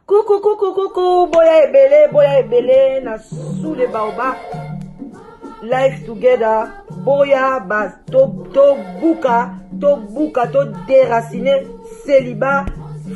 Coucou, coucou, coucou, boya ebele, boya ebele, na sous les baobabs, life together, boya ba to to buka, to buka, to déraciner, célibat,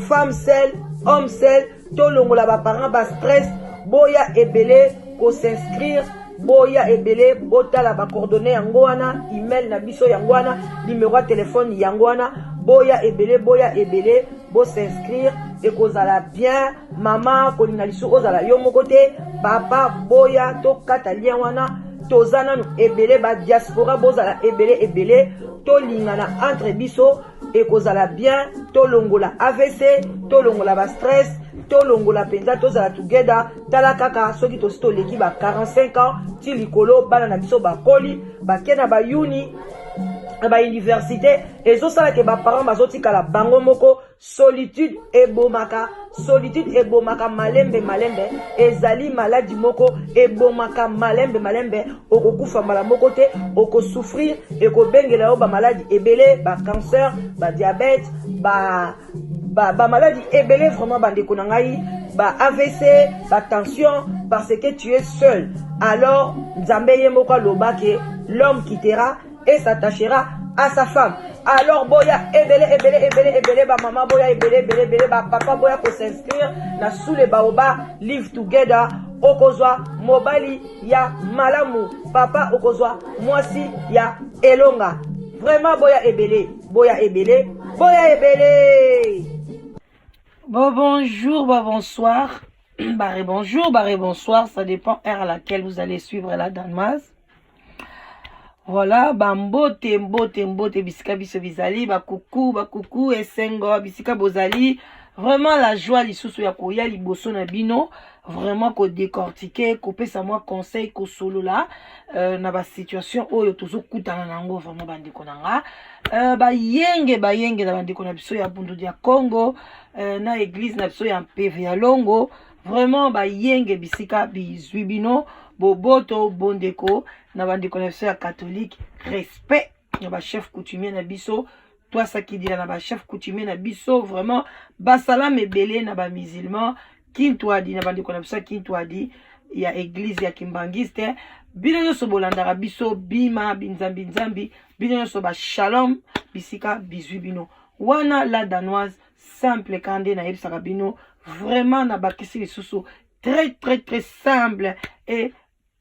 femme seule, homme seul, to longola ba parents ba stress, boya ebele ko s'inscrire boya ebele botala ba coordonnées yango wana email na biso yango wana numéro ya telefone yango wana boya ebele boya ebele bo s'inscrire ekozala bien mama kolinga lisusu ozala yo moko te papa boya tokata lien wana toza nanu ebele ba diaspora bozala ebele ebele tolingana entre biso ekozala bien tolongola avc tolongola ba stress tolongola mpenza tozala together tala kaka soki tosi toleki ba 45 ans ti likolo bana na biso bakoli bake na bayuni na bauniversité ezosala ke baparent bazotikala bango moko solitude ebomaka solitude ebomaka malembe malembe ezali maladi moko ebomaka malembe malembe okokufa mbala moko te okosouffrir ekobengela yo bamaladi ebele bacancer badiabète ba bamaladi ba ebele vraiment bandeko na ngai ba avc batension parce que tu es seul alors nzambe ye moko aloba ke l'homme quittera et s'attachera à sa femme alors boya ebele ebele ebele ebele bamama boya ebele ebele ebele bapapa boya kos'inscrire na sous le baoba live together okozwa mobali ya malamu papa okozwa mwasi ya elonga vraiment boya ebele boya ebele boya ebele bon bonjour bon bonsoir barré bonjour barré bonsoir ça dépend heure à laquelle vous allez suivre la danoise voilà bambote mbote mbote bisika biso bizali bakuku bakuku esengo bisika bozali vraiment la joie lisusu ya koya liboso na bino vraiment kodécortiquer kopesa mwa conseil kosolola na basituation oyo tozokutana na yango vraiment bandeko na nga bayenge bayenge na bandeko na biso ya bundu ya congo na église na biso ya mpeve ya longo vraiment bayenge bisika bizwi bino boboto bondeko na bandeko na biso ya catholique respect na bachef coutumier na biso twasakidila na bachef coutumier na biso vraiment basalama ebele na bamusulman kintwadi na bandeko na biso ya kintwadi ya église ya kimbangiste bino nyonso bolandaka biso bima binzambi nzambi bino nyonso bashalom bisika bizwi bino wana la danoise simple ka nde nayebisaka bino vraiment nabakisi lisusu très très très simple et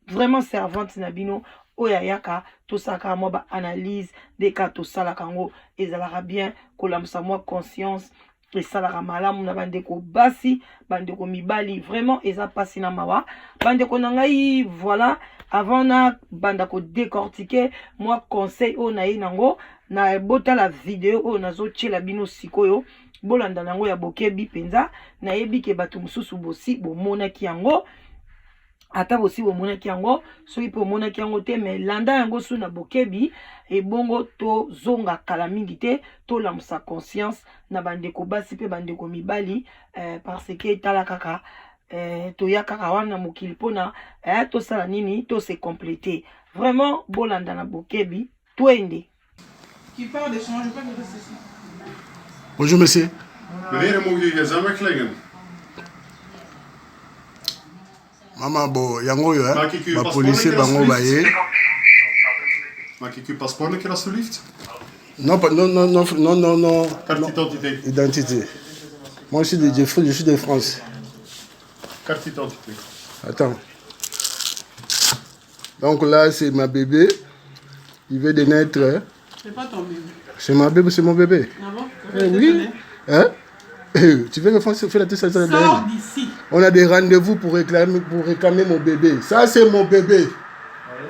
vraiment servante na bino oyo ayaka tosalaka mwa baanalyse nde kaka tosalaka yango ezalaka bien kolamusa mwa conscience esalaka malamu na bandeko basi bandeko mibali vraiment eza mpasi na mawa bandeko na ngai voilà avant na banda kodécortiquer mwa conseil oyo naye nango na botala video oyo nazotiela bino sikoyo bolanda nango ya bokebi mpenza nayebi ke bato mosusu bosi bomonaki yango ata bosi bomonaki yango soki mpe omonaki yango te me landa yango su na bokebi ebongo tozonga kala mingi te tolamusa conscience na bandeko basi mpe bandeko mibali parce que tala kaka toya kaka wana mokili mpona tosala nini tose compléter vraiment bolanda na bokebi twende. Qui parle de change, je veux pas que reste ici. Bonjour monsieur. Meneer, mogen uw gsm wegleggen? Mama bo yango oyo Maak ik uw bapolisier paspoort bango baye. Mag ik uw paspoort een keer alstublieft? Non, non, non, non, non, non, non. Carte d'identité. Identité. Moi, je suis de, je suis de France. Carte d'identité. Attends. Donc là, c'est ma bébé. Il vient de naître. C'est pas ton bébé. C'est ma bébé, c'est mon bébé. Ah bon? Eh oui. Hein? Eh, tu veux que je fasse la test? Sors d'ici. On a des rendez-vous pour réclamer mon bébé. Ça, c'est mon bébé.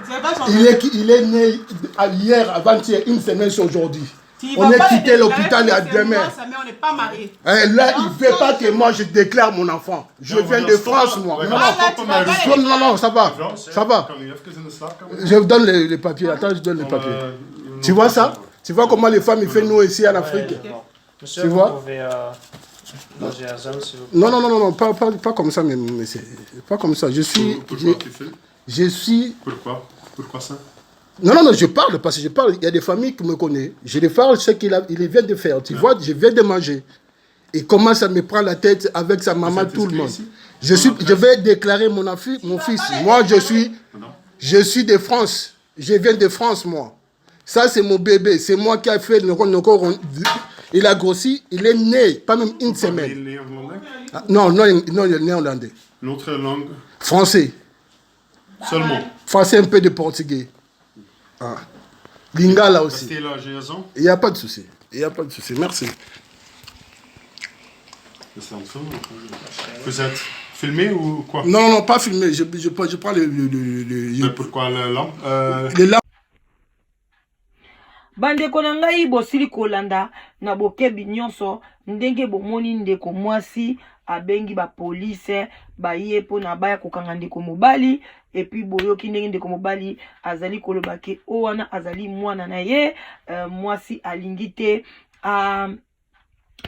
C'est pas son Il bébé. est né hier, avant-hier, une semaine, c'est aujourd'hui. Tu On vas est pas le quitté déclarer l'hôpital parce à que c'est demain. moi, sa mère, on n'est pas mariés. Eh, là, il Non, ne veut pas que moi je déclare mon enfant. Je Ja, viens maar de dat is France, toch- moi. Wij Non, gaan non. Voilà, stoppen tu vas met pas ruzie. Non, non, non, ça va. Mevrouw, Ça va. Kan u even in de slaapkamer? Je vous donne les papiers. Attends, je donne les Dan, papiers. uw Tu vois ça? Tu vois comment les femmes, ils font nous ici en Afrique? Monsieur, Tu vous vois? pouvez. Non, non, non, non, non, pas, pas, pas comme ça, mais, mais c'est pas comme ça. Je suis. Pourquoi je, tu fais je suis. Pourquoi Pourquoi ça Non, non, non, je parle parce que je parle. Il y a des familles qui me connaissent. Je les parle ce qu'il a- il vient de faire. Tu vois, je viens de manger. Il commence à me prendre la tête avec sa maman, êtes tout le inscrit monde. ici Je, suis, je vais déclarer mon, affi- mon fils. Moi, je suis, Non. je suis de France. Je viens de France, moi. Ça, c'est mon bébé. C'est moi qui a fait le Il a grossi. Il est né, pas même une Parlez semaine. néerlandais Ah, Non, non, non, il est néerlandais. L'autre langue Français. seulement. Français, un peu de portugais. Ah. Lingala aussi. Restez là, Jason. Il n'y a pas de souci. Il n'y a pas de souci. Merci. Vous êtes filmé ou quoi Non, non, pas filmé. Je prends le, Mais pourquoi la langue euh, le lame. Bandeko na ngai, bosili kolanda na bokebi nyonso ndenge bomoni ndeko mwasi abengi bapolise baye mpona baya kokanga ndeko mobali. Et puis boyoki ndenge ndeko mobali azali koloba ke o wana azali mwana na ye. Mwasi alingi te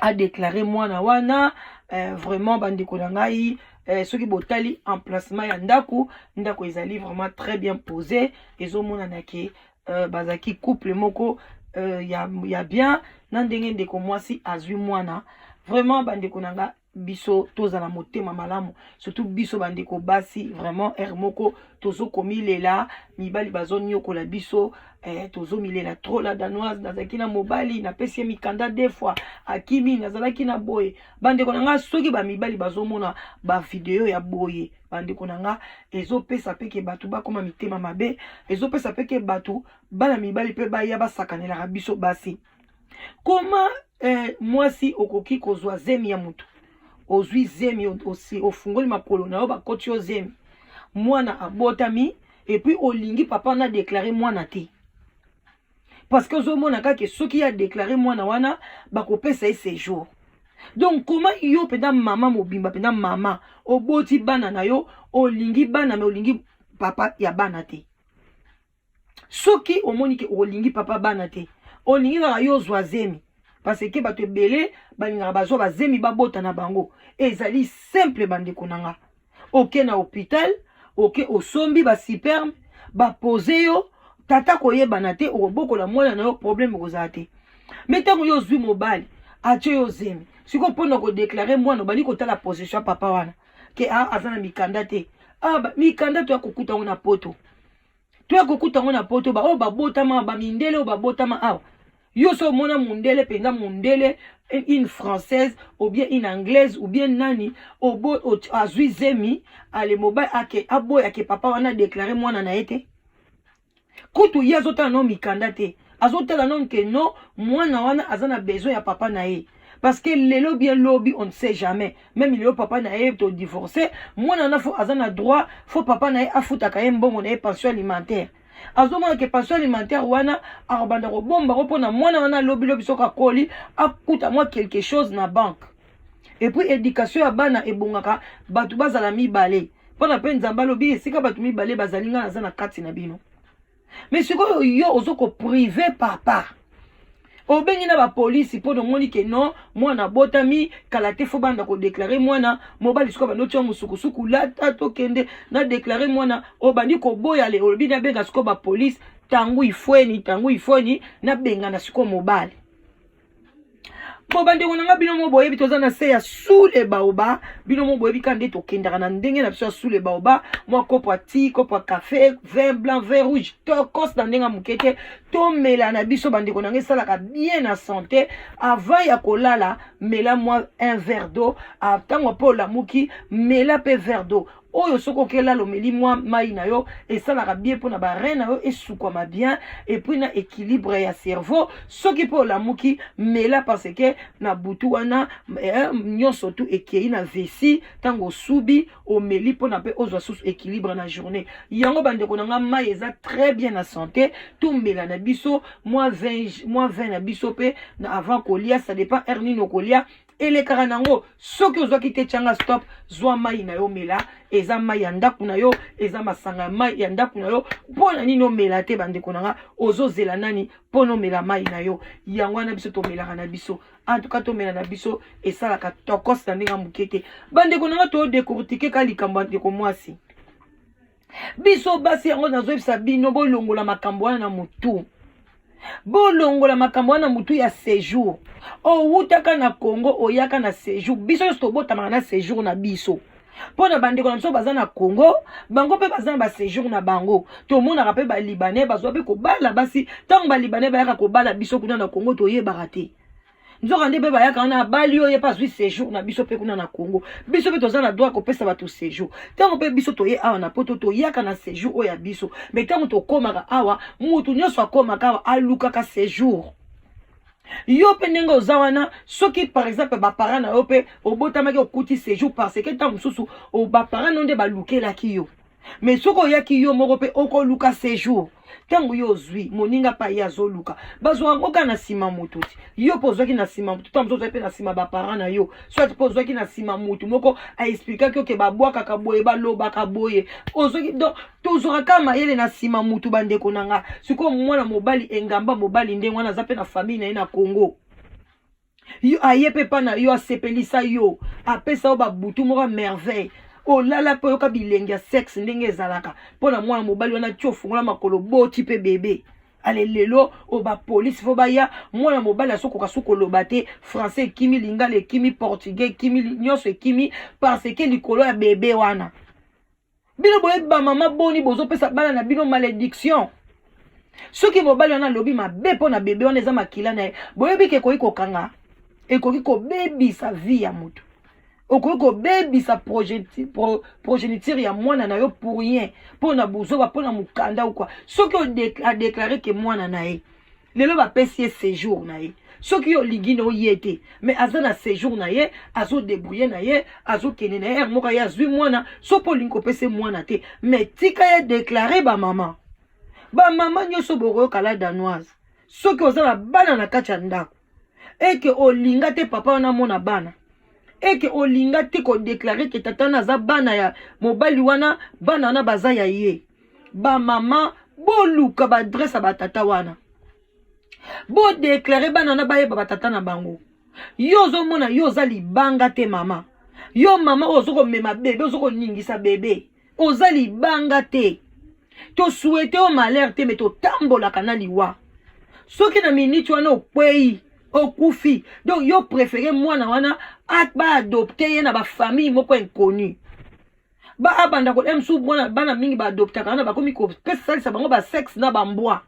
adéclarer mwana wana. Vraiment bandeko na ngai, soki botali emplacement ya ndako, ndako ezali vraiment très bien posé. Ezomonana ke bazalaki couple moko ya bien na ndenge ndeko mwasi azwi mwana. Vraiment bandeko na nga, biso tozala motema malamu, surtout biso bandeko basi. Vraiment heure moko tozokomilela, mibali bazoniokola biso, tozomilela trop. La Danoise, nazalaki na mobali, napesi ye mikanda deux fois, akimi. Nazalaki na boye. Bandeko na nga, soki bamibali bazomona bavideo ya boye, bandeko na nga, ezopesa mpe ke bato bakóma mitema mabe, ezopesa mpe ke bato bana mibali mpe baya basakanelaka biso basi. Koma mwasi okoki kozwa zemi ya motu, ozwi zemi, ofungoli makolo na yo, bakoti yo zemi, mwana abotami, et puis olingi papa na déclarer mwana te, parce que ozomona kaka soki ye adéclarer mwana wana, bakopesa ye séjour. Donc koma yo mpenza mama mobimba, mpenza mama oboti bana na yo, olingi bana me olingi papa ya bana te. Soki omoni ke olingi papa bana te, olingi kaka yo ozwa zemi, parce que bato ebele balingaka bazwa bazemi, babota na bango. Ezali simple, bandeko na nga. Oke na hôpital, oke osombi basperme, bapose yo, tata koyebana te, okobokola mwana na yo, problème ekozala te. Me ntango yo ozwi mobali, atie yo zemi, sikoyo mpona kodéclarer mwana, obandi kotala position ya papa wana ke a aza na mikanda te. Ah, mikanda toya kokuta yango na poto, toya kokuta yango na poto. Baoyo babotama, bamindele oyo babotama awa, yo so omona mundele mpenza, mundele, une Française ou bien une Anglaise ou bien nani, obo azwi zemi, ale mobali ake aboya ke papa wana déclarer mwana na ye te. Kutu ye azotala no mikanda te, azotala nano ke no mwana wana aza na besoin ya papa na ye, parce que lelo bien lobi, on ne sait jamais. Même lelo papa na ye todivorce, mwana wana fo aza na droit, fo papa na ye afutaka ye mbongo na ye, pension alimentaire. Azomona ke pension alimentaire wana akobanda kobombango mpona mwana wana lobi lobi, soki akoli, akuta mwa quelque chose na banque. Et puis éducation ya bana ebongaka bato bazala mibale, mpona mpe Nzambe alobi: "Esika bato mibale bazali, ngai naza na kati na bino." Mais sikoyo yo ozo kopriver papa, obengi na bapolisi mpo nomoni ke non, mwana abotami kala te, fo banda kodéclarer mwana. Mobali sikoyo bandi otia mosukusuku: "Lata, tokende na déclarer mwana." Obandi koboya, le olobi: "Nabenga sikoyo bapolisi, ntango ifweni, ntango ifweni, nabengana sikoyo mobali." Po bandeko na nga, bino mo boyebi, toza na se ya sous le baobab. Bino mo boyebi kaka nde tokendaka na ndenge na biso ya sous le baobab: mwa kopo ya ti, kopo ya café, vin blanc, vin rouge, tokos na ndenge ya moke te, tomela na biso. Bandeko na nga, esalaka bien na santé. Avant ya kolala, mela mwa un verre d'eau. Ntango mpe olamuki, mela mpe verre d'eau oyo. Soki okelala, omeli mwa mai na yo, esalaka bien mpona bareins na yo esukwama bien, et puis na équilibre ya cerveau. Soki mpe olamuki, mela, parce que na butu wana nyonso tu ekei na vessie. Ntango osubi, omeli mpona mpe ozwa susu équilibre na journée yango. Bandeko na nga, mai eza très bien na santé. Tomela na biso mwa vin, mwa vin na biso mpe na avant kolia. Ça dépend heure nini okolia. Elekaka nango. Soki ozwaki te, tianga stop, zwa mai na yo, mela. Eza mai ya ndako na yo, eza masanga ya mai ya ndako na yo. Mpo na nini omela te? Bandeko na nga, ozozela nani mpo na omela mai na yo? Yango wana biso tomelaka na biso. En tout cas, tomela na biso, esalaka tokos na ndenge ya moke te. Bandeko na nga, todécortiquer ka likambo ya ndeko mwasi. Biso basi yango nazoyebisa bino, bolongola makambo wana na motu, bolongola makambo wana motu ya séjour. Owutaka na Congo, oyaka na séjour. Biso nyonso tobotamaka na séjour na biso. Mpo na bandeko na biso baza na Congo, bango mpe baza na baséjour na bango. Tomonaka mpe Balibanais bazwa mpe kobala basi. Ntango Balibanais bayaka kobala biso kuna na Congo, toyebaka te. Nzoka nde mpe bayaka wana, abali oyo, ye mpe azwi séjour na biso mpe kuna na Congo. Biso mpe toza na droit kopesa bato séjour. Ntango mpe biso toye awa na Poto, toyaka na séjour oyo ya biso. Mais ntango tokómaka awa, mutu nyonso akómaka awa alukaka séjour. Yo mpe ndenge oza wana, soki par exemple baparent na yo mpe obotamaki, okuti séjour, parce que ntango mosusu baparent no nde balukelaki yo. Mais soki oyaki yo moko mpe, okoluka séjour. Ntango yo ozwi moninga mpe aye azoluka, bazwa yango kaka na nsima motu ti. Yo mpe ozwaki na nsima motu, ntango mosusu ozwaki mpe na nsima baparent na yo, soit mpe ozwaki na nsima motu moko aexpliquaki oke babwakaka boye, balobaka boye, ozwaki. Donc tozwaka kaka mayele na nsima mutu. Bandeko na nga, sikoyo mwana mobali engamba mobali ndenge wana aza mpe na famille na ye na Congo. Yo aye mpe mpa na yo, asepelisa yo, apesa yo babutu moko ya merveille, olala mpe oyoka bilenge ya sexe ndenge ezalaka. Mpo na mwana mobali wana ti ofungola makolo, boti mpe bebe. Ale lelo oyo bapolisi fo baya. Mwana mobali azokoka su koloba te, français ekimi, lingala ekimi, portugais ekimi, nyonso ekimi, parce que likolo ya bebe wana. Bino boyebi, bamama boni bozopesa bana na bino malédiction? Soki mobali wana alobi mabe mpo na bebe wana, eza makila na ye. Boyebi ke ekoki kokanga, ekoki kobebisa vie ya moto, okoki kobebisa progéniture ya mwana na yo pour rien, mpo na buzoba, mpo na mokanda ukwa. Soki adéclarer ke mwana na ye, lelo bapesi ye séjour na ye, soki yo olingi na oye te, mais aza na séjour na ye, azodébrouiller na ye, azokende na ye heure moko, ye azwi mwana. So mpo olingi kopesa ye mwana te, mais tika ye déclare. Bamama, bamama nyonso bokoyoka La Danoise, soki oza na bana na kati ya ndako, eke olinga te papa wana amona bana, eke olinga te kodéclarer ke tata wana aza bana ya mobali wana, bana wana baza ya ye, bamama boluka baadresse ya batata wana, bodéclarer bana wana, bayeba batata na bango. Yo ozomona, yo oza libanga te. Mama, yo mama oyo oza komema bebe, oza koningisa bebe, oza libanga te. Tosouhaiter yo malheur te, mais totambolaka na liwa. Soki na miniti wana okwei, okufi, donc yo préféré mwana wana baadopter ye na bafamille moko inconnu, ba abanda ko mosusu mwana. Bana mingi baadoptaka wana, bakomi kosalisa bango basexe na bambwa.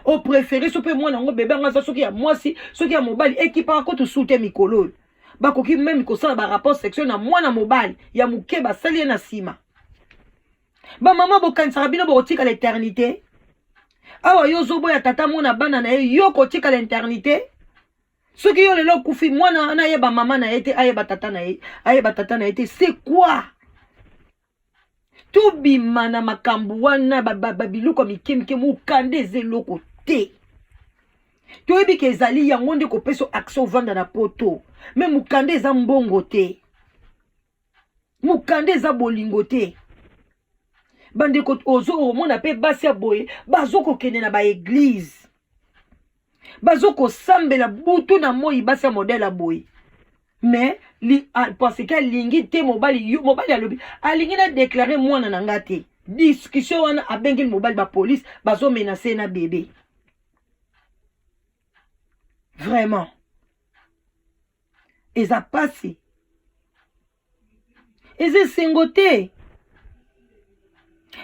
Opréféré so mpe mwana yango, bebe yango aza soki ya mwasi, soki ya mobali, ekipaka kutu su te. Mikolo oyo bakoki même kosala barapport sexuel na mwana mobali ya moke, basali ye na nsima. Bamama, bokanisaka bino bokotikala éternité awa? Yo ozoboya tata mona bana na ye, yo kotikala éternité? Soki yo lelo okufi, mwana wana ayeba mama na ye te, ayeba tata na ye, ayeba tata na ye te, c'est quoi? Tobima na makambo wana, babiloko ya mike mike. Mokanda eza eloko te. Toyebi ke ezali yango nde kopesa accès ovanda na Poto, mais mokanda eza mbongo te, mokanda eza bolingo te. Bandeko, ozo omona mpe basi ya boye bazokokende na baéglise, bazokosambela butu na moi. Basi ya modèle ya boye, mais li, parce que alingi te mobali. Yo mobali alobi alingi na déclare mwana na nga te. Discussion wana, abengeli mobali bapolice, bazomenacer na bebe. Vraiment eza pasi, eza esengo te.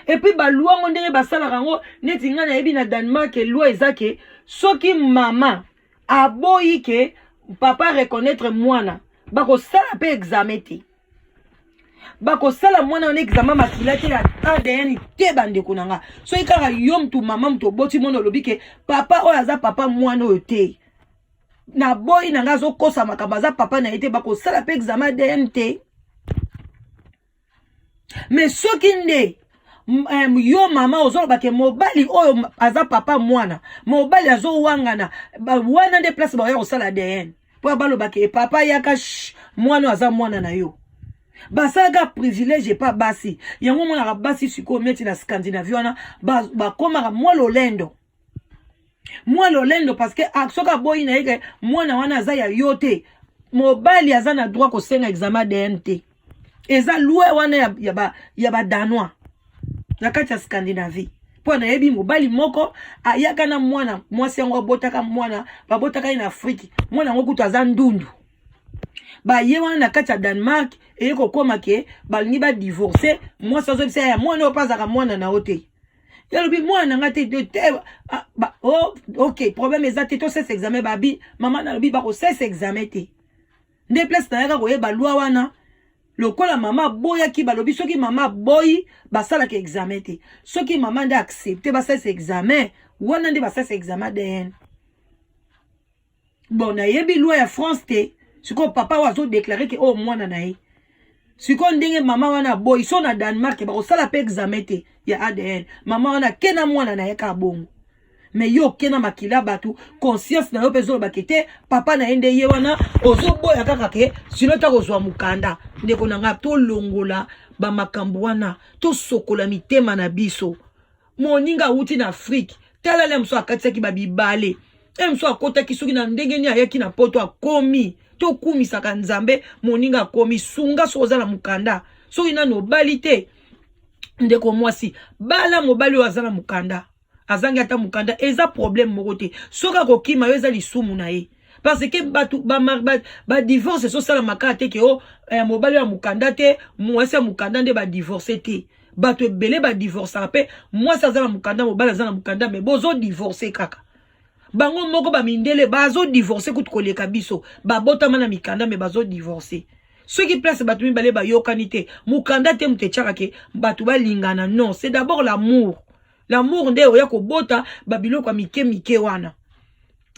Et puis baloi yango ndenge basalaka yango, neti ngai nayebi na Danemark, loi eza ke soki mama aboyi ke papa reconnaître mwana, bakosala mpe examen te, bakosala mwana wana examen makila te, ya ADN te. Bandeko na nga, soki kaka yo mutu mama, mutu oboti mwana, olobi ke papa oyo aza papa mwana oyo te, naboyi na nga, azokosa makambo, aza papa na ye te, bakosala mpe examen ADN te. Mais soki nde yo mama ozoloba ke mobali oyo aza papa mwana, mobali azowangana, wana nde place bakoya kosala ADN. Mpo balobaka e papa yaka, mwana aza mwana na yo. Basalaka privilège epa basi. Yango omonaka basi sikoyo meti na Scandinavie wana bakomaka mwa lolendo, mwa lolendo, parce que soki aboyi na ye ke mwana wana aza ya yo te, mobali aza na droit kosenga examen ADN te. Eza loi wana ya Badanois na kati ya Scandinavie. Mpo nayebi mobali moko ayaka na mwana mwasi yango, abotaka mwana, babotaka ye na Afrike. Mwana yango kutu aza ndundu. Baye wana na kati ya Danemark, eye kokóma ke balingi badivorce. Mwasi azobisa ya mwana oyo mpo azalaka mwana na yo te. Ye alobi mwana na nga te te. Oh, ok, problème eza te, tosesa examen. Babi mama nalobi bakosesa examen te. Nde place nayaka koyeba loi wana, lokola mama aboyaki, balobi soki mama aboyi, basalaka examen te. Soki mama nde accepte basalisa examen wana, nde basalisa examen ADN. Bon, nayebi loi ya France te. Sikoyo papa oyo azodéclarer ke oyo mwana na ye, sikoyo ndenge mama wana aboyi, so na Danemark bakosala mpe examen te ya ADN. Mama wana ake na mwana na ye kaka bongo. Mais yo oke na makila bato, conscience na yo mpe ezolobake te papa na ye nde ye wana, ozoboya kaka ke sino ta kozwa mokanda. Ndeko na ngai, tolongola bamakambo wana, tosokola mitema na biso. Moninga awuti na Afrike, tala le mosu akatisaki babibale, e mosu akotaki soki na ndenge nini, ayaki na Poto, akomi. Tokumisaka Nzambe, moninga akomi. Sunga soki oza na mokanda. Soki nano obali te, ndeko mwasi, bala mobali oyo aza na mokanda. Azangi ata mokanda, eza problème moko te. Soki akokima yo, eza lisumu na ye, parce que bato badivorce ezosalama kaka te ke o mobali oyo ya mokanda te, mwasi ya mokanda nde badivorce te. Bato ebele badivorçaka mpe mwasi aza na mokanda, mobali aza na mokanda, mais bozodivorce kaka. Bango moko bamindele bazodivorce kutu koleka biso babotama na mikanda, mais bazodivorce. Soki place bato mibale bayokani te, mokanda te moto etiaka ke bato balingana. Non, c'est d'abord l'amour. L'amour nde oya kobota babiloko ya mike mike wana.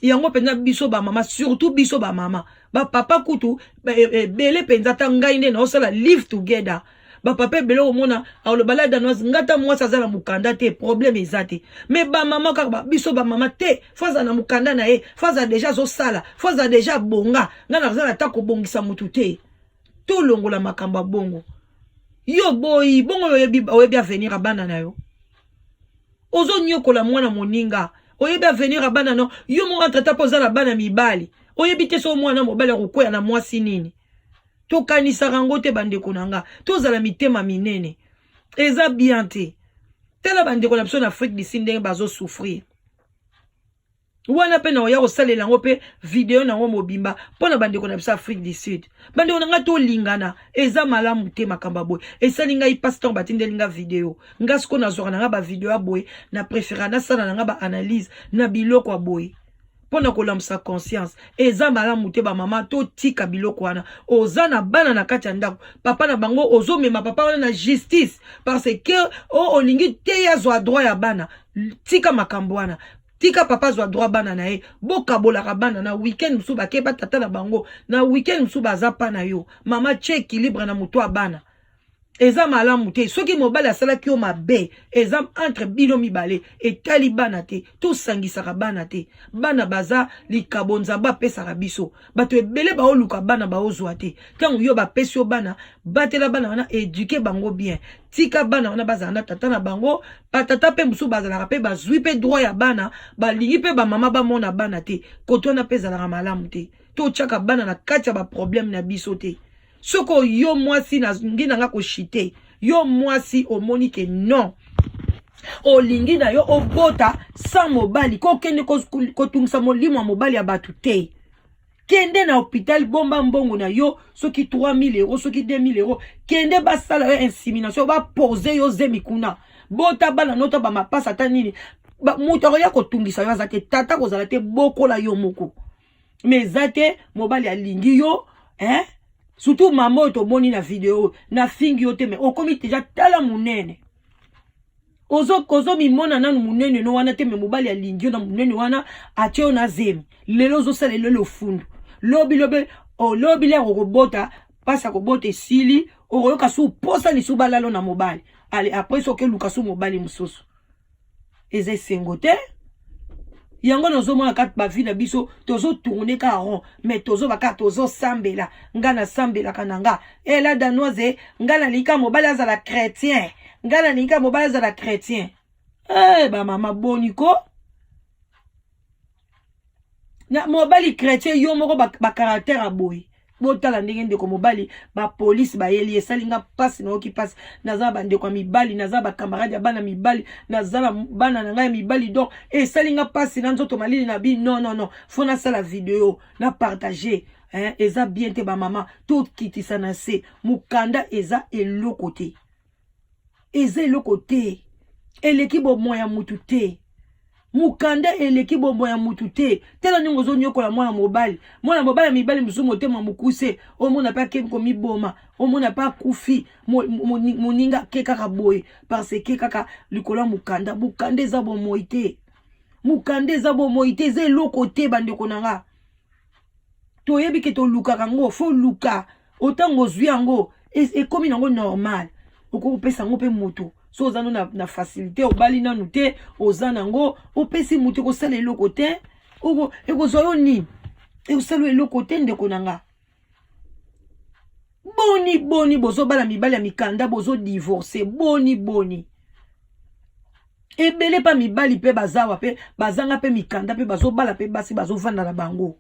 Yango mpenza biso bamama, surtout biso bamama, bapapa kutu ebele mpenza, ata ngai nde naosala live together, bapapa ebele omona aloba la Danoise, nga ta mwasi aza na mokanda te, problème eza te. Mais bamama kaka, biso bamama te, faut azala na mokanda na ye, faut azala déjà azosala, faut azala déjà bonga. Nga naza na ta kobongisa motu te. Tolongola makambo ya bongo. Yo boyi bongo, oyebi, oyebi avenir ya bana na yo? Ozonyokola mwana moninga, oyebi avenir ya bana no? Yo moko entre mpo oza na bana mibali, oyebi te so mwana mobali akokwea na mwasi nini. Tokanisaka yango te. Bandeko na nga, tozala mitema minene, eza bien te. Tala bandeko na biso na Afrique d'ici ndenge bazosouffrir wana. Mpe na oya kosalela yango mpe video na yango mobimba mpo na bandeko na biso Afrique du Sud. Bandeko na ngai, tolingana, eza malamu te makambo ya boye. Esali ngai mpasi ntango batindeli nga video. Nga sikoyo nazwaka na nga bavideo ya boye, na préféra nasala na nga baanalyse na biloko ya boye mpo na kolamusa conscience. Eza malamu te. Bamama, totika biloko wana. Oza na bana na kati ya ndako, papa na bango, ozomema papa wana na justice parce que o olingi te ye azwa droit ya bana. Tika makambo wana, tika papa azwa droit bana na ye. Bokabolaka bana na weekend mosusu, bake batata na bango na weekend mosusu, baza pa na yo. Mama, tie équilibre na moto ya bana. Eza malamu te. Soki mobali asalaki yo mabe, eza entre bino mibale, etali bana te. Tosangisaka bana te. Bana baza likabo Nzambe apesaka biso. Bato ebele baoluka bana, baozwa te. Ntango yo bapesi yo bana, batela bana wana, éduque bango bien. Tika bana wana bazala na tata na bango. Batata mpe mosusu bazalaka mpe bazwi mpe droit ya bana, balingi mpe bamama bamona bana te. Koto wana mpe ezalaka malamu te. Totiaka bana na kati ya baproblème na biso te. Soki yo mwasi ngi na nga koshite, yo mwasi omoni ke non, olingi na yo obota sans mobali, kokende kotungisa molimo ya mobali ya bato te. Kende na hôpital, bomba mbongo na yo, soki 3000 euro, soki 2000 euro, kende basala yo insémination, bapose yo zemi kuna, bota bana nota bamapasa ata nini. Moto akoya kotungisa yo aza te, tata kozala te. Bokola yo moko, mais eza te mobali alingi yo, hein? Surtout mama oyo tomoni na video, nafingi yo te, mais okomi deja, tala monene, ozomimona nanu monene no wana te, mais mobali alingi yo na monene wana, atie yo na zemi. Lelo ozosala elelo fundu, lobi lobi olobi lere okobota, mpasi ya kobota esili, okoyoka su posa lisu balalo na mobali. Ale après soki oluka su mobali mosusu, eza esengo te. Yango nazomona kati bavi na biso tozotourne kaka rond, mais tozoba kaka tozosambela. Nga nasambelaka na nga e la danoise, nga nalingi kaka mobali azala chrétien, nga nalingi kaka mobali azala chrétien. E bamama boni ko na mobali chrétien, yo moko bacaractère ba aboye. Botala ndenge ndeko mobali bapolisi bayeli, esali nga mpasi, nayoki mpasi. Naza na bandeko ya mibali, naza na bacamarade ya bana mibali, naza na bana na ngai ya mibali, donc esali nga mpasi na nzoto malili na bi. Non, non, non, faut nasala video na partage, hein. Eza bien te. Bamama, tokitisa na se. Mokanda eza eloko te, eza eloko te, eleki bomoi ya mutu te. Mokanda eleki bomoi ya mutu te. Tala ndenge ozonyokola mwana mobali, mwana mobali ya mibali mosusu motema mokuse, omona mpe akebi komiboma, omona mpe akufi, moninga ake kaka boye parce que kaka likolo ya mokanda. Mokanda eza bomoi te, mokanda eza bomoi te, eza eloko te. Bandeko na nga, toyebi ke tolukaka yango, faut luka otango ozwi yango, ekomi nango normal, okoki kopesa yango mpe moto. So oza no na facilité, obali nanu te, oza nango, opesi moto, ekosala eloko te. Ekozwa yo nini? Ekosala eloko te. Ndeko na nga, boni boni bozobala mibali ya mikanda, bozodivorce? Boni boni ebele mpa mibali mpe bazawa mpe bazanga mpe mikanda mpe bazobala mpe basi bazovanda na bango.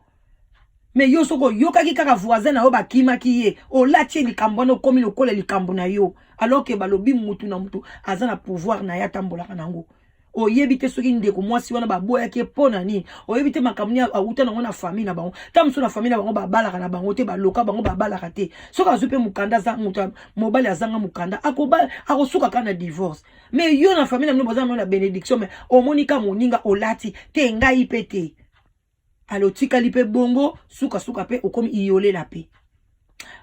Mais yo soki oyokaki kaka voisin na yo bakimaki ye, olati ye likambo wana, okomi lokola likambo na yo, alors ke balobi mutu na mutu aza na pouvoir na ye atambolaka nango. Oyebi te soki ndeko mwasi wana baboyaki ye mpo na nini. Oyebi te makambo nini awuta nango na famille na bango. Ta mosusu na famille na bango babalaka na bango te, baloka bango babalaka te. Soki azwi mpe mokanda, aza moto mobali azanga mokanda, akosuka kaka na divorce. Mais yo na famille na bino boza na bénédiction, mais omoni ka moninga olati te, ngai mpe te. Ale otikali mpe bongo, sukasuka mpe okomi iyolela mpe.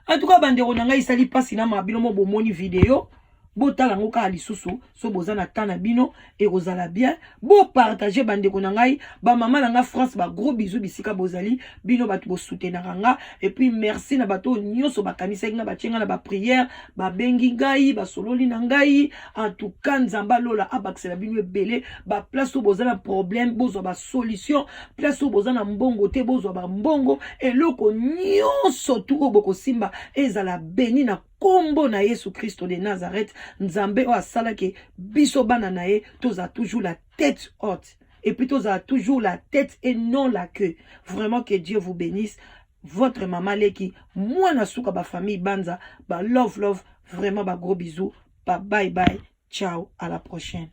En tout cas, bandeko na ngai, esali mpasi na ma bino mo. Bomoni video, botala yango kaka lisusu. So boza na temps na bino, ekozala bien bopartage. Bandeko na ngai, bamama na nga France, bagros bisous bisika bozali, bino bato bosoutenaka nga. Et puis merci na bato oyo nyonso bakanisaki nga, batie nga na baprière, babengi ngai, basololi na ngai. En tout cas, Nzambe alola abakisela bino ebele. Baplace oyo boza na problème, bozwa basolution. Place oyo boza na mbongo te, bozwa bambongo. Eloko nyonso tu oyo bokosimba ezala beni na nkombo na Yesu Kristo de Nazareth. Nzambe oyo asalaki biso bana na ye, tozala toujours la tête haute et puis tozala toujours la tête et non la queue. Vraiment, que Dieu vous bénisse. Votre mama leki, mwana suka bafamille Banza, ba love love, vraiment ba gros bisous, ba bye bye, ciao, à la prochaine.